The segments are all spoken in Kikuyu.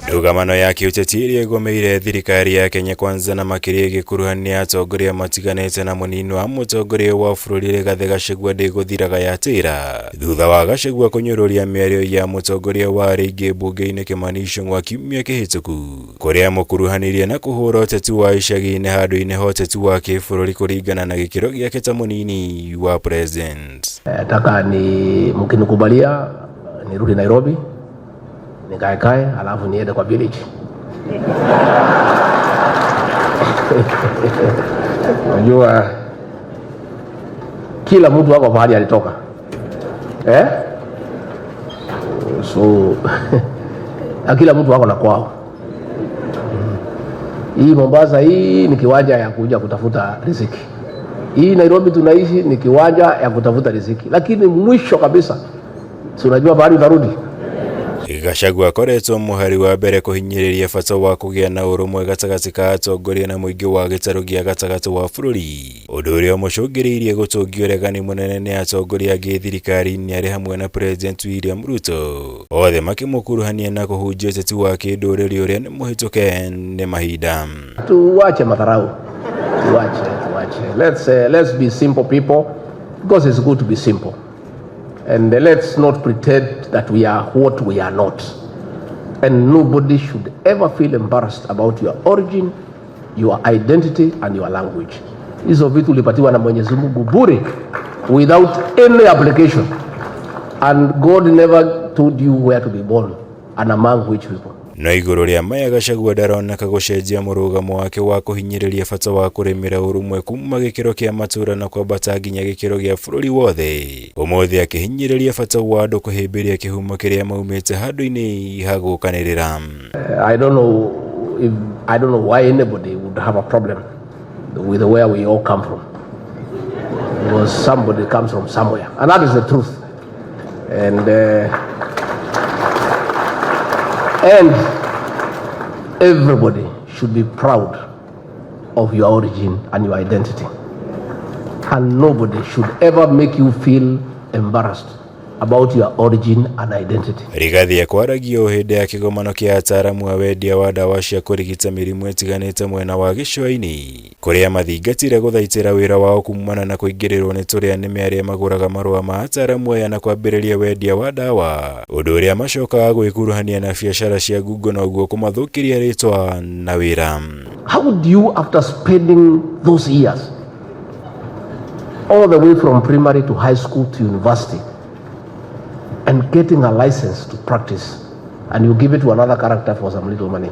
Ndũgamano ya kĩũteti ĩrĩa ĩgũmĩire thirikari ya Kenya Kwanza na makĩria ĩgĩkuruhania atongoria matiganĩte na mũnini wa mũtongoria wa bũrũri Rigathĩ Gachagua ndĩgũthiraga yatĩra thutha wa Gachagua kũnyũrũria mĩario ya mũtongoria wa arĩa aingĩ mbunge-inĩ Kimani Ichung'wa kiumia kĩhĩtũku kũrĩa amũkuruhanirie na kũhũra ũteti wa icagi-inĩ handũ-inĩ ha ũteti wa kĩbũrũri kũringana na gĩkĩro gĩake ta mũnini wa president. Nataka ni mkinikubalia nirudi Nairobi nikaekae, alafu niende kwa village. Unajua kila mtu ako pahali alitoka, eh? So kila mtu ako na kwao. Hii Mombasa hii ni kiwanja ya kuja kutafuta riziki. Hii Nairobi tunaishi ni kiwanja ya kutafuta riziki, lakini mwisho kabisa si unajua pahali utarudi. Gachagua akoretwo mũhari wa mbere kũhinyĩrĩria bata wa kũgĩa na ũrũmwe gatagatĩ ka atongoria na mũingĩ wa gĩtarũ gĩa gatagatĩ wa bũrũri, ũndũ ũrĩa ũmũcũngĩrĩirie gũtũngio ũregani mũnene nĩ atongoria angĩ thirikari-inĩ arĩ hamwe na President William Ruto, othe makĩmũkuruhania na kũhunjia ũteti wa kĩndũrĩrĩ ũrĩa nĩ mũhĩtũke nĩ mahinda. Tuache madharau, tuache, tuache. Let's be simple people because it's good to be simple. And let's not pretend that we are what we are not. And nobody should ever feel embarrassed about your origin, your identity and your language. Hizo vitu ulipatiwa na Mwenyezi Mungu bure without any application. And God never told you where to be born and among which people. No igũrũ rĩa maya Gachagua ndaroneka gũcenjia mũrũgamo wake wa kũhinyĩrĩria bata wa kũrĩmĩra ũrũmwe kuma gĩkĩro kĩa matũra na kwambata nginya gĩkĩro gĩa bũrũri wothe. Ũmũthĩ akĩhinyĩrĩria bata wa andũ kũhĩmbĩria kĩhumo kĩrĩa maumĩte handũ-inĩ ha gũkanĩrĩra. I don't know why anybody would have a problem with where we all come from. Because somebody comes from somewhere, and that is the truth. And everybody should be proud of your origin and your identity. And nobody should ever make you feel embarrassed about your origin and identity. Rigathi akwaragia o hĩndĩ ya kĩgomano kĩa ataaramu a wendia wa ndawa cia kũrigita mĩrimũ ĩtiganĩte mwena wa gĩcũa-inĩ kũrĩa mathingatire gũthaitĩra wĩra wao kumana na kũingĩrĩrwo nĩ tũrĩa nĩme arĩa magũraga marũa ma ataaramu aya na kwambĩrĩria wendia wa ndawa, ũndũ ũrĩa macokaga gwĩkuruhania na biacara cia ngungo noguo kũmathũkĩria rĩtwa na wĩra. How do you, after spending those years, all the way from primary to high school to university, and getting a license to practice, and you give it to another character for some little money?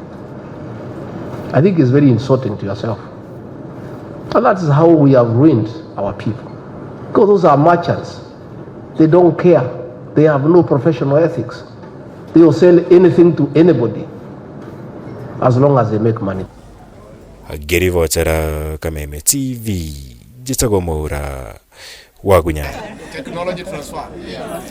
I think it's very insulting to yourself. And that is how we have ruined our people. Because those are merchants. They don't care. They have no professional ethics. They will sell anything to anybody as long as they make money. Ngĩribotera Kameme TV, njĩtagwo Mwaura wa Gunya. Technology transfer. Yeah.